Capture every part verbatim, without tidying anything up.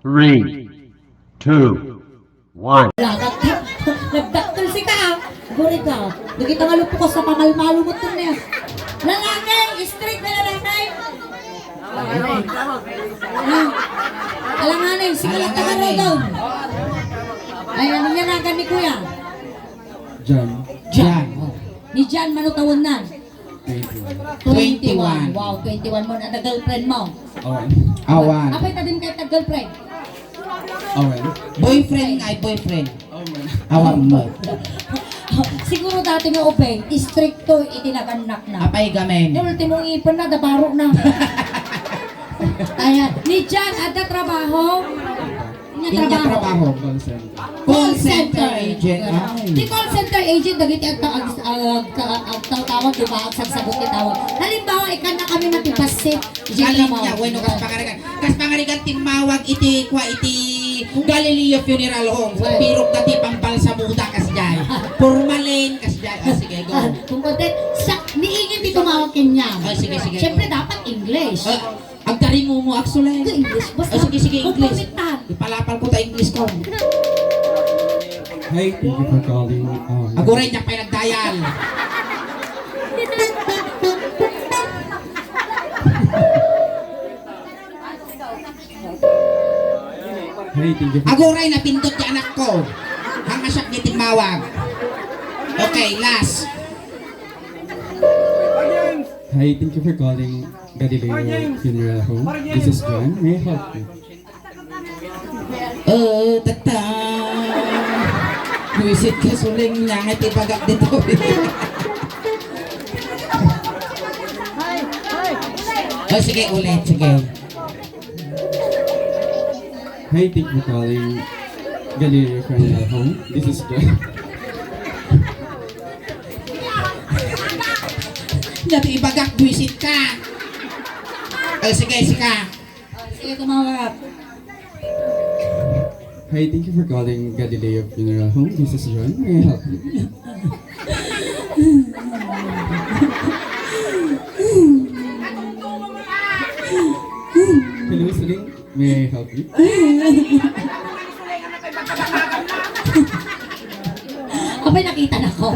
Three, two, one. Wala ka. Nagdakkel sika, ah. Guri ka. Nakita nga lupukas sa pamalmalo mo to niya. Lalaki, straight na lalaki. Ah. Alanganin, sige lang taga Alanganin. Rodon. Ay, ano niya na ni Kuya? Jan. Jan. Jan. Oh. Ni Jan, mano taon na? Twenty-one. Twenty-one. Wow, twenty-one mo. Ada girlfriend mo? Awan. Awan. Apay ta din kayo tag-girlfriend? Awan. Boyfriend nga, boyfriend. Awan. Awan mo. Siguro dati nga ubay, istrikto iti nagannak na. Apay gamin. Yung ultimo ipon na, dabaro na. Ayan. Ni Jan, ada trabaho? Inya Inya trabaho. trabaho. Call center. Call center agent. Ay. Di call center agent, dagiti agta-, ag-, ag-, agtawtawag, di ba? Agsagsagot ti tawag. Halimbawa, ikan na kami matibassit. Galing niya, bueno, kas pangarigan. Kas pangarigan, timmawag iti, kwa, iti Galileo Funeral Home. Ay. Pirok dati pambalsamuda, kas jay. Formalin, kas jay. Ah, sige, go. Ah, kung konti, sa, niingin di tumawag kanya. Ah, sige, sige, Siyempre, go. Dapat English. Ah, Agtaringo mo, Axel, eh. English, basta Oh, sige, sige, English. Kumpunitan. Ipalapal ko ta English ko. Hi, thank you for calling. Um, Aguray, diyak pa'y nagdayal. Hi, thank you for Aguray, napindot ti anak ko. Ang asyak ni timmawag. Okay, last. Hi, thank you for calling Galileo Funeral Home. This is John. May I help you? Eh, tata. Buisit ka, suling niya nga tibagak dito. Oh, sige, ulit, sige. Hi, thank you for calling Galileo Funeral Home. This is John. Dati ibagak, buisit ka. Oh, sige, sige. Sige, tumawag. Hi, thank you for calling Galileo Funeral Home. This is John. May I help you? Hello, Suling. May I help you? Abay, nakita na ko.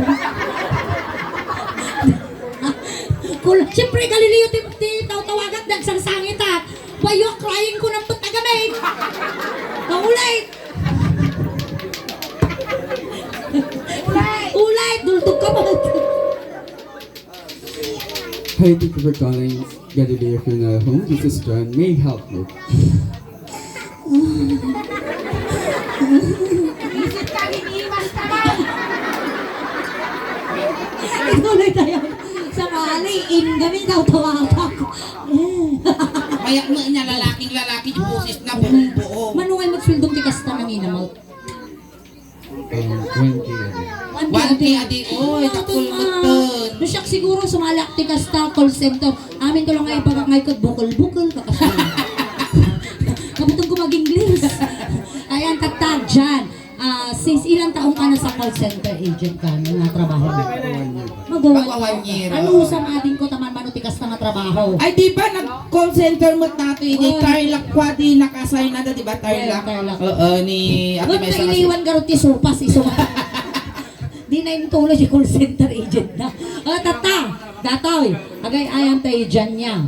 Kul-, siyempre, Galileo, ti, ti tawtawagat, nagsarsangit, ah. Why you crying ko ng pagtagamay? Maulay! Ulay! Dultog ka mo! Hi, thank you for calling Galileo Funeral Home. This is John. May I help you? Isip ka, hinimas ka ba? Ituloy tayo. Sa mali, in kami daw tawagan. Mayak mo niya, lalaking lalaki, yung boses na buong buo. Manungay magsweldo ti kasta ng inamot. Um, one K a day. One K a day. One K a day. Oy, dakkel metten. No, siak siguro, sumalak ti kasta, call center. Amin to lang nga ipagak ngay ket bukol-bukol, kakasal. Kabuton ko mag-English. Ayan, tattag dyan. Ah, since ilang taon ka na sa call center agent ka, nga trabaho mo? Magwa-, Magwa one year, ano oo. Sa ading ko, taman mano ti kasta nga trabaho? Ay, di ba, nag-call center met nato, ini Oo. Tarlac kwa, di naka-assign na, di ba, Tarlac? Yeah, Tarlac. Oo, ni Ate May Mesa kasi. Iliwan garot ti sopas, iso. Di na intulo si call center agent na. O, tata, datoy, agay-ayam tayo dyan niya.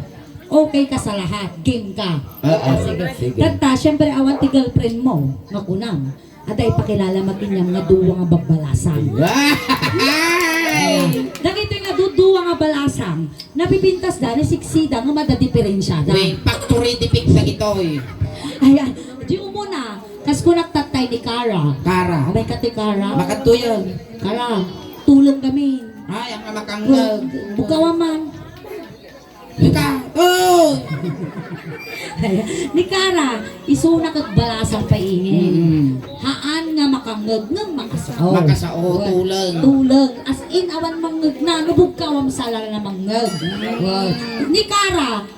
Okay ka sa lahat, game ka. Oo, Ah, sige. Sige. Tata, syempre, awan ti girlfriend mo, nga kunam. Ada ipakilala makinyam nga duwa nga babbalasang. Ay! Dagiti nga du-, duwa nga balasang, napipintas da ni siksida nga madadiperensiada. Wait, factory defect dagitoy. Ayan, di umuna, kas kunak tattay ni Kara. Kara. Abay ka ti Kara. Makadto yan. Kara, tulong kami. Ay, ang makangag. Bukawa man. Ika, oh! Ni Kara, isuna ket balasang paingin. Mm. Haan nga makangeg ngem makasao. Makasao, tuleng. Tuleng. As in, awan mangngeg na. No bugkawam sala na mangngeg. Mm. Wow. Ni Kara,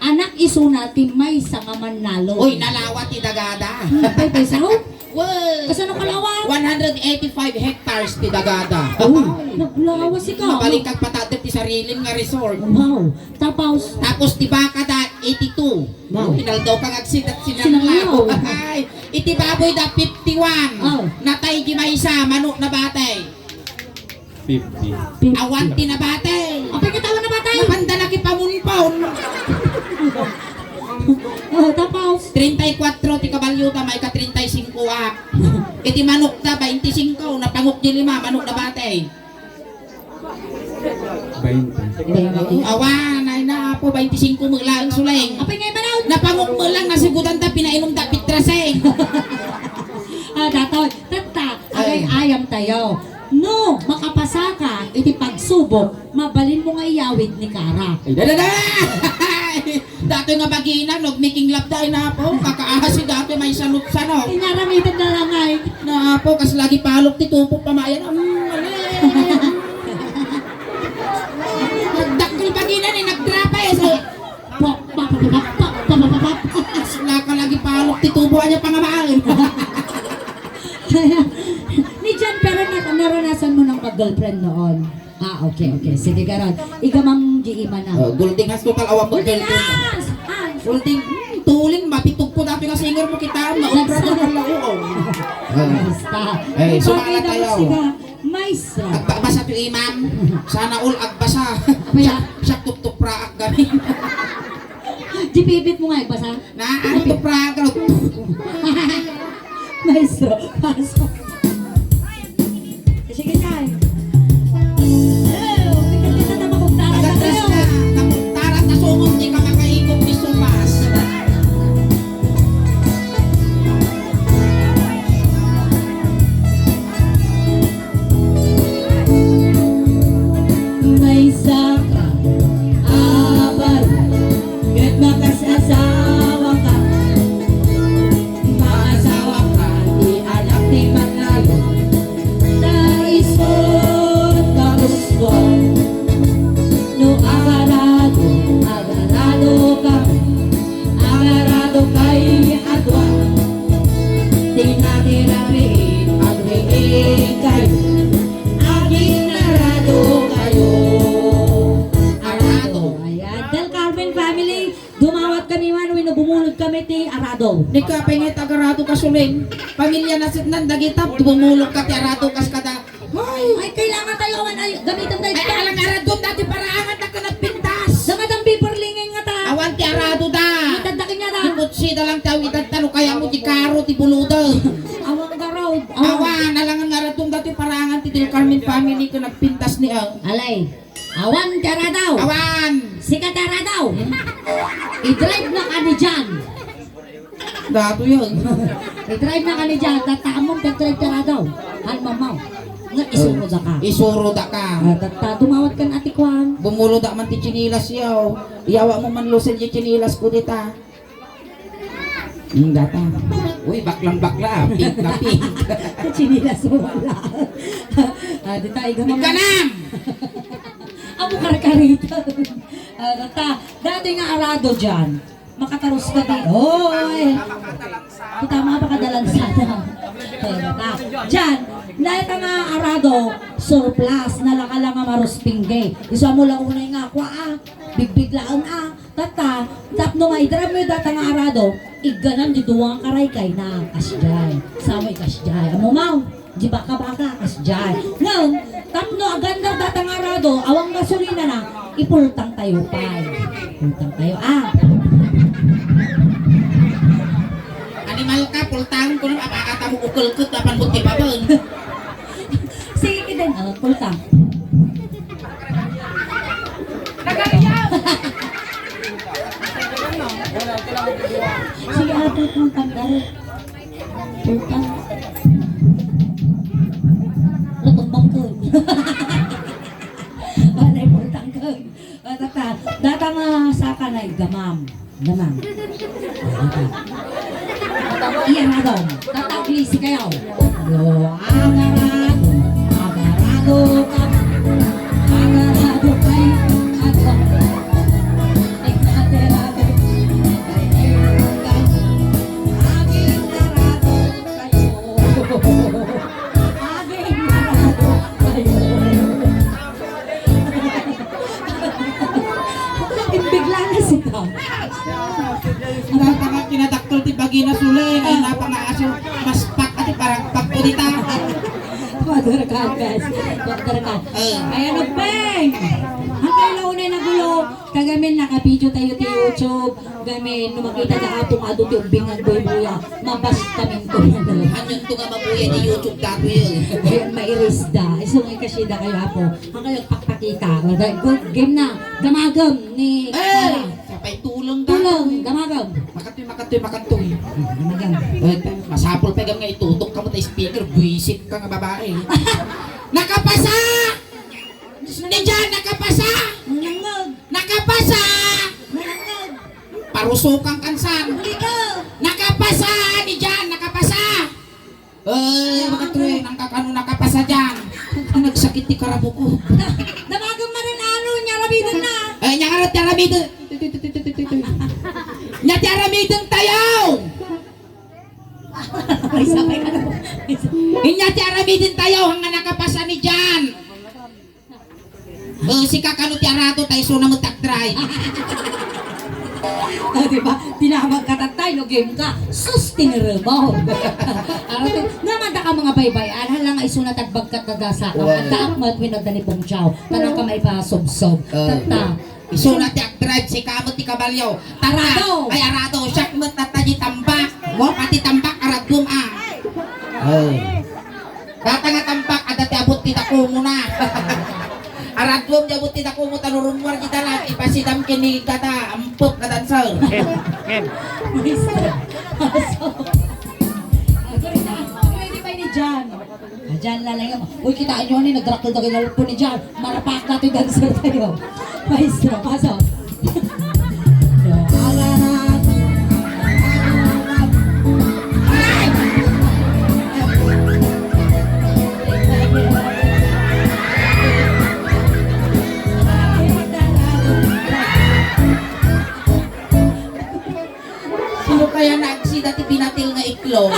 anak isuna ti maysa nga mannalo. Uy, nalawa ti dagada. Hmm, pay, pay, sao? Wow. Kasano kalawa? One hundred eighty-five hectares ti dagada. Oh, naglawas ika. Mabalik kag patadep ti sarilim nga resort. Wow. Tapos? Tapos ti baka da, eighty-two. Wow. Inaldaw ka nga agsidat sinangla. Sinangla, oh. Ay, iti baboy da, fifty-one. Oh. Natay di maysa, manok na batay. Fifty. Awan ti nabatay. Apay ket awan nabatay? Napanda na kipamunpon. Oh, tapos? Treinta y cuatro ti kabalyo ta, maika treinta y cinco ak. Iti manok ta, bainti singko, napangok di lima, manok nabatay. Bainti. Bainti. Awan, ay na, apo, bainti singko met laeng, Suleng. Apay nga imanaw? Napangok met lang, nasigudan ta, pinainom ta, pitraseng. Ah, datoy, tatta, agay-ayam tayo. No makapasaka iti pagsubok, mabalinmo nga iyawid ni Kara. Ay, da, da, da! Datoy nga bagina, no, making love da, ay na, apo, kakaasi datoy, maysa lutsa, no? Inaramidan na lang, ay. Na, apo, kas lagi palok ti tubo, pamayan, mm, ali. Nagdakkel bagina ni, nagdrapes, ay. Pop, pop, pop, pop, pop, pop, pop, pop. Naka lagi palok ti tubo, anya pangamaan. Ni Jan, pero na-, naranasan mo nang mag-girlfriend noon? Ah, okay, okay. Sige, garod. Igamam di imana. Oh, Golding Hans, total awan mo girlfriend. Golding Hans! Golding, hmm, tuling, mapitugpo dati nga singer mo kita, naubra ko ng lauong. Ah. Basta. Eh, sumala tayo. Maestra. Agbasa to, imam. Sana all agbasa. Kaya? Siya, siya tuptupraak kami. Di pipit mo nga, agbasa. Na, ang tupraak, ano? Maestro, pasok. Sige, Chay. Hello, kita-kita na makugtaran na kayo. Nagagras na, nakugtaran na sumon, di ka makaikot ni Sumas. Maysa ka a baro, ket makaasawa ka. Maasawa ka, ti anak ti manlayo. Ta isut' ka gusto, no agarado, agarado ka. Agarado kay adua ti nakirabiin, agriing kayo, aginarado kayo. Arado. Ayan, Del Carmen family, dumawat kami man, wenno bumulod kami ti arado. Ni ka pengit agarado ka, Suleng. Pamilya na sitnan, dagita, bumulod ka ti arado, kas kada Ay! Ay, kailangan tayo awan ay gamitan tayo. Ay, alang aradon dati paraangan ta ka nagpintas. Damadam biberlingin nga ta. Awan ti arado da. Itadda kanya da. Di kutsi da lang tayo itadda no kaya mo ti karo ti buluda. Awan garod. Awan, alangan nga aradon dati paraangan ti Del Carmen family ka nagpintas ni ang. Alay. Awan ti aradaw. Awan. Sika ti aradaw. I-drive na ka ni Jan. Dato yan. I-drive na ka ni Jan, tatta ammom, pag-drive ka na daw. Ay, mamaw. Nga, isuro da ka. Isuro da ka. Ah, tatta, dumawat kan Ate Kwan. Bumulo da man ti chinilas yaw. Yawa mo man, Lucille, ti chinilas ko dita. Hmm, data. Uy, baklang bakla, ah. Pink na pink. Ti chinilas mo wala. Ah, dita, iga mo. Ganam! Amo karkarita. Ah, tatta, dati nga arado dyan. Makatarus ka di. Oy! Kita mo, pakadalan sana. Kaya na. Diyan, na ita nga arado, surplus, nalaka lang nga marus pingge. Isa mo lang unay nga, kwa, ah, bigbiglaan, ah. Tatta, tapno nga idrab mo data nga arado, igganan di duwa nga karaykay na, kasjay. Sa mo ikasjay. Amo maw? Di baka-baka, kasjay. Ngem, tapno aganda data nga arado, awan gasolina na, ipultang tayo pay. Ipultang tayo, ah. Animal ka, pultang ko na, apakata mo ukulkut, apan mo tipapan. Sige, kiden, oh, pultang. Sige, ah, pultang, tanggal. Pultang. Natumbang ko. Wala yung pultang ko. Ah, tata, data nga saka na igamam. Gamam. Iya na daw. Tatagli si kayaw. Lo, agarado, agarado ka. Agarado kay, agarado. Ikaterado. Imbigla na sika. Nasuleng, ay napangaaso, maspak, ati parang pagpudita. Water ka, guys. Water ka. Eh. Ayan, Beng! Ang kayo unay nagulo. Kagamin, naka-video tayo ti YouTube. Gamin, no makita na atong adu ti ubbing nga buy-buya. Mabas kami to. Anyan to nga mabuya ti YouTube tato yun? Ayan, mairisda. Iso nga ikasida kayo, apo. Ang kayo pakpakita. Good game na. Damagem ni Eh! Sarah. Sapay tulong Tulong, dato. Damagem. Makatoy, makatoy, makatoy. Damagem. Eh, masapul pa gam nga itutok ka mo ta speaker, buisit ka nga babae. Nakapasa! Ni Jan, nakapasa! Nangangag. Nakapasa! Nangangag. Parusukan kansan. Hindi ka. Nakapasa! Ni Jan, nakapasa! Eh, makatry, nang kakano nakapasa diyan. Ang nagsakit ti karabukog. Damagem manen ano, nya aramiden na. Eh, nya nga ti aramiden. Nya ti aramiden tayo! May sabay ka na. Inya ti aramiden tayo, hangga nakapasa ni Jan. Eh, sika kano ti arado, ta isuna met ti agdrive. O, di ba? Tinabag ka tattay, no game ka. Sus, tiniribog. Arado, naman da ka mga baybay-an, hala nga isuna ti agbagkat da dasa ka. Wow. Adda met wenno adda ni Pungjaw. Tanang ka maipasubsob. Oh. Tatta. Isuna ti agdrive, sika met ti kabalyo. Tatta. Arado. Ay, arado. Siak met tatta di tambak. Wow, pati tambak, aradom, ah. Oh. Data nga tambak, adda ti abut ti dakumo na. Aradom ti abut ti dakumo, ta no rummuar ti dalan, ipasidam ken ni kada ampek nga dancer. Ken, ken. Ready pa ni Jan. Ah, Jan, lalay mo. Uy, kitaan nyo ni, nagrakol na kayo ni Jan. Marapak na ti dancer tayo. Maestro, pasok. Sino kaya naaksida ti binatil nga iklog?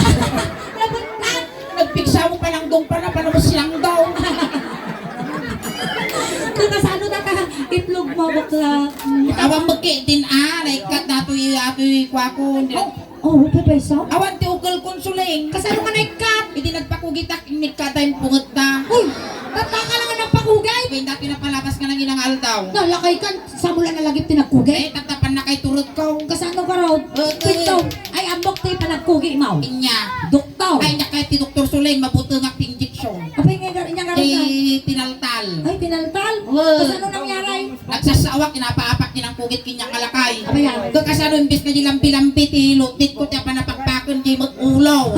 Nagpigsa mo panangdong pa na, paano mo sinangdaw? Kasano na ka itlog mo, bakla? Awan mo ki din, ah, naikkat na to, atoy, kuwako, hindi na. Oh, oh, pa, pa, isa? Awan ti ukol konsuling. Kasano ka naikkat? Hindi nagpakugitak, inikkat ay pungot na. Uy, tatta ka lang ang nagpakugay? Hindi, pinapalabas ka ng ilang aldaw. Nalakay ka, sa mula na lagi pinagkugay? Eh, tatapan na kay turot ko. Kasano ka raw? Eh, eh. Ito, ay, ambok tayo panagkugi mo. Inya. Doktor. Ay, nya kahit ti Doktor Suling, mabutengak ti injection. Apay nga, nga, nga, Ti tinaltal. Ay, tinaltal? Well. Kasano nangyari? Nagsasawak, inapaapak, kinangkugit, kinyang alakay. Apay yan? Kasano imbis nga di lambi-lambi, ti lutit ko, ti apan napakpakan, di mag-ulaw.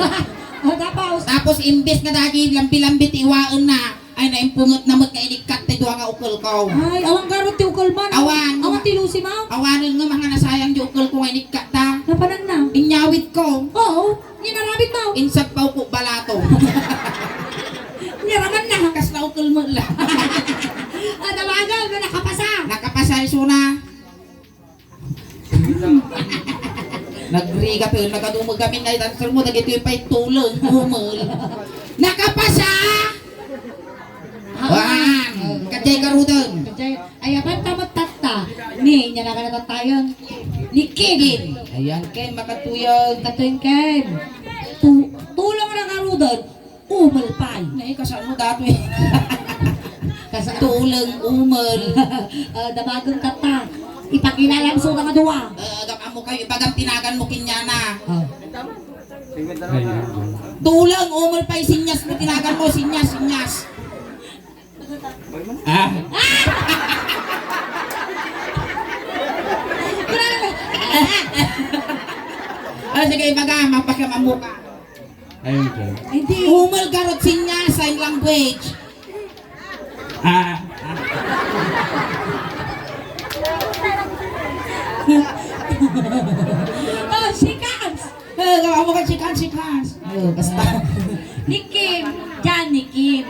Oh, tapos? Tapos, imbis nga dagi lambi-lambi, ti iwaen na. Ay, naimpungot na met nga inikkat ti dua nga ukol ko. Ay, awan garud ti ukol man. Awan. Awan ti lusi mo? Awanen nga mga nasayang di ukol ko nga inikkat ta. Napanan na? Inyawit ko. Oo, inaramid mo. Insagpaw ko balato. Inaraman na. Kas na ukol mo la. Ah, tawagan mo, nakapasa. Nakapasa, isuna. Nagrigat, eh, nagadumog kami na dancer mo, dagitoy pay tulong, umol. Nakapasa! Wan! Kadjay garuden. Kadjay, ay, apan ta met tatta. Ni, inya na ka na tattayon. Ni Kim. Ayan, Kim, makatuyan. Katuyan, Kim. Tu-, tulong na garuden. Umel pay. Nay, kasano datoy? Kasa- Tuleng umel. Ah, damagem tatta. Ipakilalam so nga dua. Ah, agam-ammo kayo, ibagam tinagan mo kinyana. Ah. Tuleng umel pay, sinyas mo, tinagan mo, sinyas, sinyas. Ah. Ah, sige, ibaga, mapakiamam mo ka. Ayun, sir. Hindi. Umel garot sinyas, sign language. Ah, ah. Oh, sikas! Eh, gawa mo ka sikas, sikas. Oh, basta. Ni Kim, Jan ni Kim.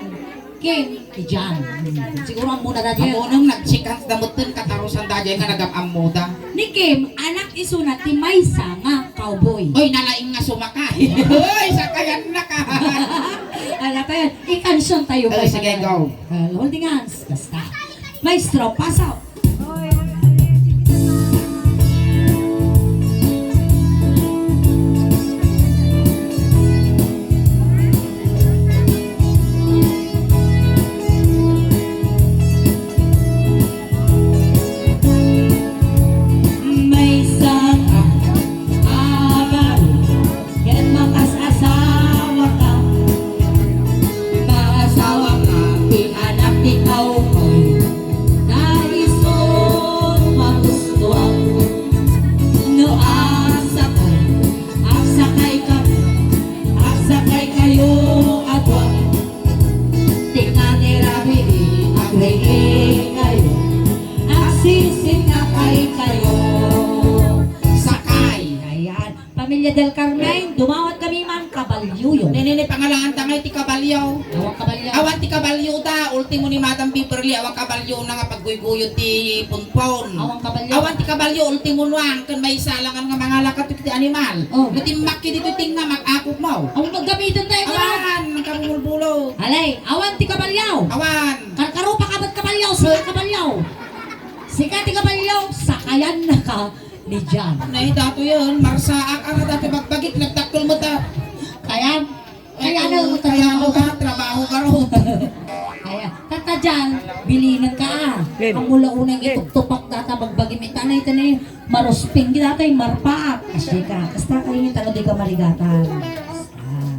Kim, ni Jan. Hmm. Siguro ang muna na diyan. Amo nang nagsikas, damutin, katarusan da diyan nga nagam-ammo da. Ni Kim, anak isuna ti maysa nga cowboy. Oy, nalaing nga sumakay. Oy, sakayan na ka. Ala tayo, ikansion tayo. Oy, sige, go. Ah, holding hands, basta. Maestro, pasok. Del Carmen, dumawat kami man kabalyoyo. Nini, ni pangalaanta ngay ti kabalyo. Awan kabalyo. Awan ti kabalyo da, ultimo ni Madam Beverly, awan kabalyo na nga pagguyguyo ti punpon. Awan kabalyo. Awan ti kabalyo, ultimo nuang, ken maisalangan nga mangalakat ti animal. Oh. No timmakki dito, ting nga mag-akop mo. Awan gagamitan tayo, awan, kabalbulbulong. Alay, awan ti kabalyo. Awan. Karkarupa ka met kabalyo, sika kabalyo. Sika ti kabalyo, sakayan na ka. Ni Jan. Nay, dato yun. Marsaak, ara, dato bagbagik, nagdakkel mo ta. Kaya, kaya na, kaya mo ka, trabaho ka ron. Kaya, tata Jan, bilinen ka, ah. Ngem. Ang mula unang ituktupak data, bagbagi, may tanay, tanay, marusping, di data, yung marpaak. Kasi ka, basta kayo yung tano, di ka maligatan. Ah.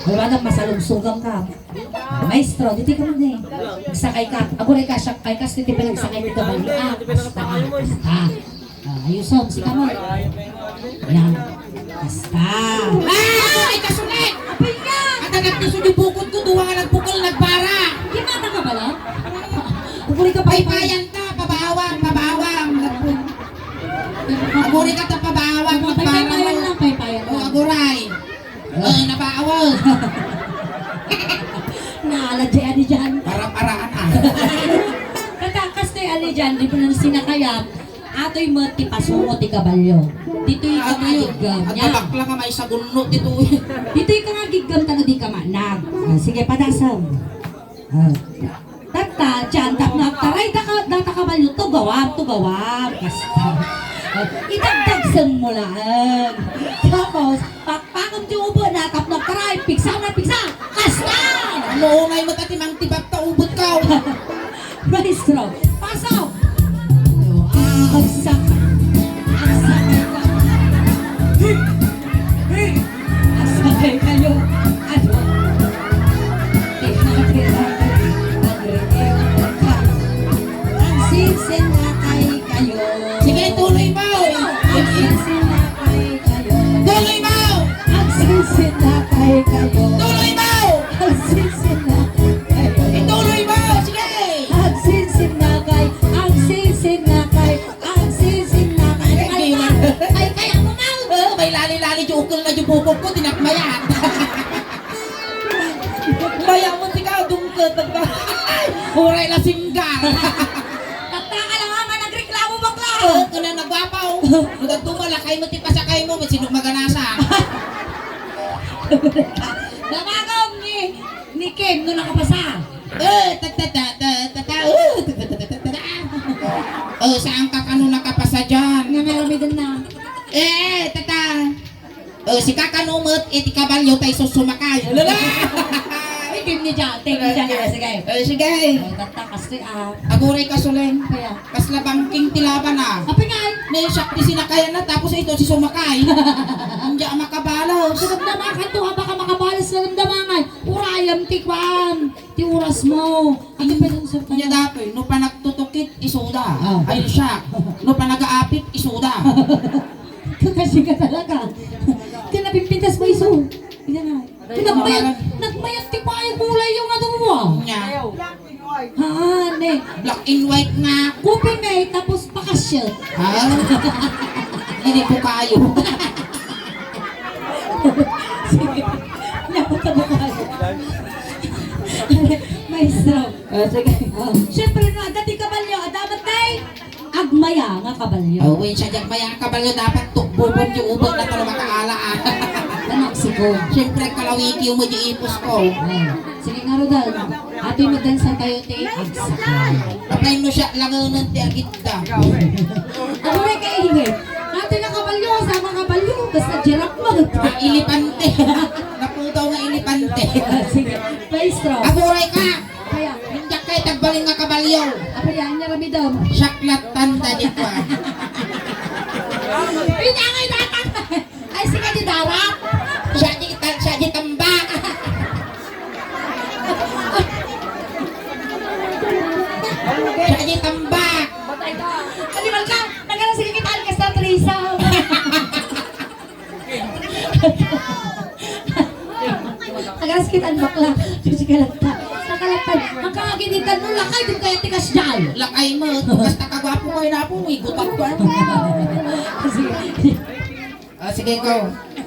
Wala na, masalugsugan ka. Maestro, ditoy ka man eh. Magsakay ka. Aguray ka, siya, kay kas, ditoy pa nagsakay dito ba? Ah, basta, basta. Ah, ayusom, sika mo. Yan. Basta. Ah! Ay, kasulit! Apay ka! At ang nagtuso di bukod ko, duwa nga nagbukol, nagbara. Kinata ka bala? Aguray ka, paypayan ka, pabawang, pabawang. Aguray ka ta pabawang, nagbara mo. Paypayan lang, paypayan lang. O, aguray. Eh, nabaawag. Naaladya ni Jan. Para-paraan, ah. Katakas ti ani Jan, di ba nang sinakayam, atoy met ti pasungo ti kabalyo. Ditoy ka nga giggam. Agabak lang nga may sagunno ditoy. Ditoy ka nga giggam, tano di ka manag. Ah, sige, padasam. Ah. Tatta, Jan, tapno agtaray daka, data kabalyo, tugawam, tugawam. Kasta. Idagdagsem mo laeng. Tapos, pakpakem ti ubo na, tapno agtaray, pigsa na, pigsa. Kasta! Ano, unay mo tati mang tibak ta ubot ka. Maestro, pasok! Agsak, agsak ka. Hey! Hey! Agsakay kayo. Ano? Tira, tira, tira. Ang rikit. Ang sinsinakay kayo. Sige, tuloy mo. Ang sinsinakay kayo. Tuloy mo. Ang sinsinakay kayo. Tuloy mo. Ang sinsinakay kayo. Ituloy mo. Sige. Ang sinsinakay. Ang sinsinakay. Ang sinsinakay. Ay, kaya mo, Mau. Oh, may lali-lali, di ukol na di bukog ko, tinakmayan. Kaya mo, tika, dungkot, nagka-, uray la singgar. Tatta ka lang, nga nagreklamo, bakla. Oh, kuna nagwapaw. Nagagtuma, lakay mo, ti pasakay mo, ba't sino maganasa? Mamagaw ni, ni Kim, no nakapasa. Eh, ta, ta, ta, ta, ta, ta, oh, ta, ta, ta, ta, ta, ta. Oh, saan ka kano nakapasa dyan? Nga may aramiden na. Eh, tata. Oh, si kakano met, eh, ti kabalyo tay susumakay. Lala! Ay, kim ni Jan, thank you, Jan. Ah, sige. Eh, sige. Oh, tata, kasi, ah. Aguray ka, Suleng. Kaya? Kasla bangking ti laban, ah. Apay nga, ay? Ne, siak ti sinakayan na, tapos ito si sumakay. Hindi makabalos. Sa damdaman, kanto ka baka makabalos sa damdaman, ay. Urayam ti kwan. Ti oras mo. Ano pa yung surprise? Nya datoy, no panagtutukit, isuda. Ah. Ay, siya. No panagaapit, isuda. Kakasi ka talaga. Kaya napimpintas mo iso. Hindi na. Nagmayat, nagmayat ti payo kulay yung ano mo, ah. Nya. Ha, ne. Black and white na. Kopi may, tapos pakasya. Ha? Hindi po kayo. Sige. Napunta mo kayo. Maestro. Ah, sige. Oh, siyempre, no, adda ti kabalyo, adda met tay agmaya nga kabalyo. Oh, wen siya di agmaya nga kabalyo, dapat tukbubon ti ubot na talo makaala, ah. Sa Mexico. Siyempre, kalawiki mo di ipos ko. Oh. Sige nga, Rodal. Atoy madansa tayo ti agsakay. Apay no siya langanan ti agidda. Aguray ka init. Atoy nga kabalyo, sama kabalyo, basta giraffe mo. Ah, elepante. Naputaw nga elepante. Sige, maestro. Aguray ka. Kaya? Hindi kay tagbaling nga kabalyo. Apay, ang naramidam. Siak la tanda di ko, ah. Hindi nga itatang. Ay, sige, di dara. Siya di ta-, siya di tambak. Siya di tambak. Animal ka. Nagana, sige, kita ang kasta, Teresa. Agaras kita ang bakla. Sige, kalagta. Nakalagta. Ang kaginitan mo, lakay, di kaya tikas dyan. Lakay mo. Basta kagwapo ko, inapo mo, igutak ko, ano? Sige. Ah, sige, go.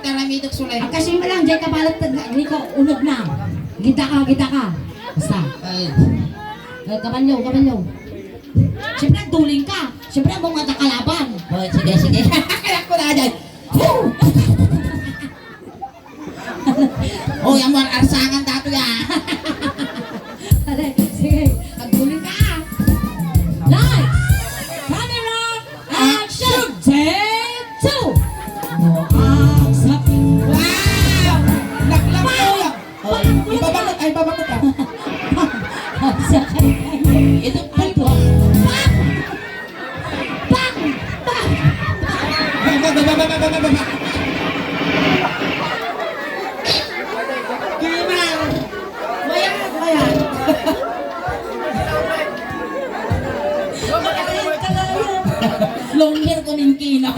ti aramidek, Sule. Agkasim lang, diay kabalet, Rico, uneg na. Gidaka, gidaka. Basta. Ay. Eh, kabalyo, kabalyo. Siyempre, agduling ka. Siyempre, ammom nga adda kalaban. Oh, sige, sige. Kaya ko na dyan. Hoy, ammom nga arsangan datoy, ah. Aray, sige, agduling ka, ah. Lights, camera, action! Take two! No, ang sa- Wow! Naglago lang. Oh, ibabangot, ay, ibabangot, ah. Ang sa- Ito, Ay, po. Pak! Pak! Pak! Baba, baba, baba, baba, baba. Gamer! Mayat, mayat. Long hair ko ning kinaw.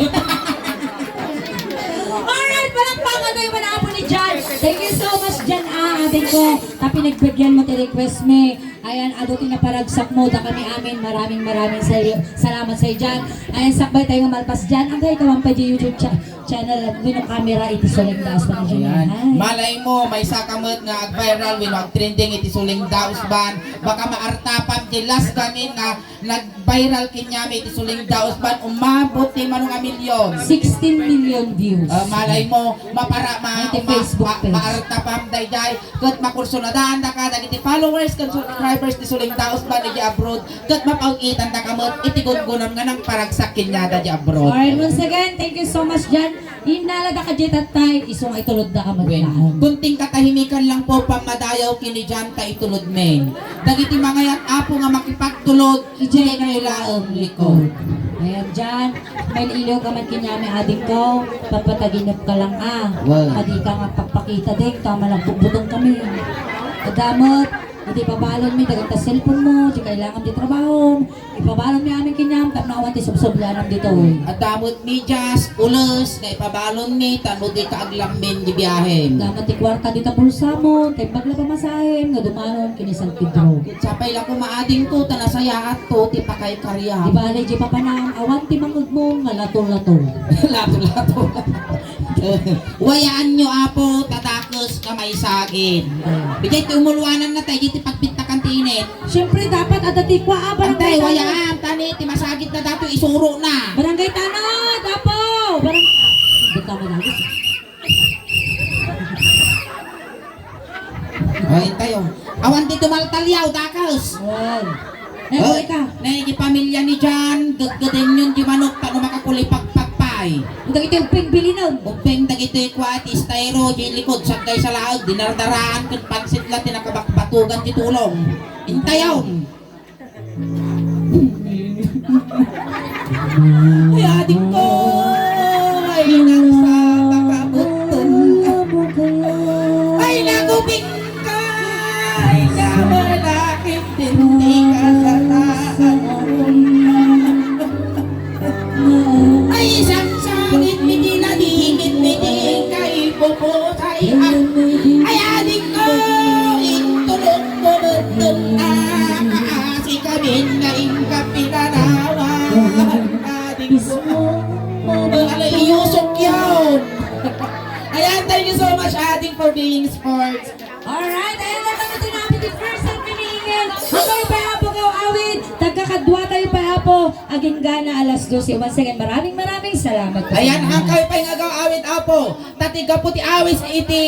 Alright, palakpakan tayo man apo ni Jan. Thank you so much, Jan, ah, adingko. Ta pinagbigyan mo ti request mi. Ayan, adu ti naparagsakmo, dakami amin. Maraming, maraming sal-, salamat sa Jan. Ayan, sakbay tayo nga malpas Jan. Ang kayo kaman pa di YouTube cha-, channel, wenno camera, iti suling daos pa Jan. Ayan. Hi. Malay mo, maysaka met nga ag-viral, wenno ag-trending iti suling daos ban. Baka maartapam ti last gamin nga nag-viral kenyami iti suling daos ban. Umabot ti mano nga milyon. Sixteen million views. Ah, malay mo, mapara-, ma-, Iti ma-, Facebook ma-, page. Maartapam daydiay. Ket makursunadaandaka dagiti followers ken subscribers ti suling daos ban iti abroad, ket mapaw-itandaka met iti gunggunam nga nangparagsak kaniada iti abroad. Alright, once again, thank you so much, Jan. Innalada ka diay tattay, isu nga itulodda ka met Wen, laeng. Kunting katahimikan lang po, pammadayaw ken ni Jan ta itulod men. Dagiti mangayan, Apo, nga makipagtulod, Idiay kayo laeng likod. Ayan, Jan. Mailiw ka man kenyami, adingko. Papataginep ka lang, ah. Wow. Padi ka nga pagpakita, deng. Tama lang, butbutong kami. Adda met, iti pabalon mi, dagita cellphone mo, di kailangan di trabaho. Ipabalon mi amin kenyam, tapno awan ti subsublianam ditoy. Adda met medyas, ules, nga ipabalon mi, ta no di ka aglammin di biahem. Adda met ti kuarta dita bulsa mo, ta imbag la pamasahem, nga dumanon, ken ni San Pedro. Sapay la koma, adingko, ta nasayaat to ti pakaykaryam. Di bale, di papanam, awan ti mangegmo nga lato-lato. Lato-lato. Wayaanyo, Apo, ta dakes nga maisagid. Idiay ti umuluananna, ta idiay ti pagbittakan ti init. Siyempre, dapat adda ti kua, ah, barangay Antay, tanod. Wayaan, tani, ti masagid na dato, isuro na. Barangay tanod, Apo! Barang-, Di ka managis. Ay, tayo. Awan ti tumaltaliaw, dakes. Ay. Naguli ka. Nay, di pamilya ni Jan, gedgedenyon di manok, tano makakulipagpag pay. Dagiti ubbing bilinen. Ubbing, dagiti Ti kua ti estayro, di likod, saggay sa laeg, dinardaraan, ken pansit la ti nakabakbatugan ti tulong. Intayon! Ay, adik ko! Ay, nagsa, makabuton. Ay, nagubing ka! Ay, nabalakit, hindi ka sa taas. Ay, isang sangit, miti na dingit, miti kay pupusay. Ay, adik ko, intulog ko, beddeng, ah, kaasi kami na ingka pinanawan. Adik ko. Ala, iyusok yun. Ayan, thank you so much, Ading, for being sports. Alright, ayan na kami tinapit yung first set ni Mingel. Hangkayo pay, Apo, agaw-awid. Tagkakadua tayo pay, Apo. Aging gana alas dose. Once again, maraming, maraming salamat po sa Ayan, inyo. Hangkayo pay nga agaw-awid, Apo. Ta ti gapu ti awis iti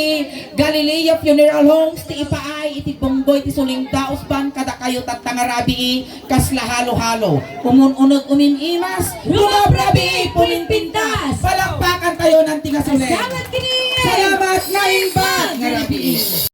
Galileo Funeral Homes, ti ipaay iti pungboy ti sulingdaus ban kadakayo tatta nga rabii, kasla halo-halo. Umun-uneg umim-imas, rumabrabii, puminpintas. Palakpakan tayo nanti nga suling. Salamat kini. Salamat nga imbat nga rabii.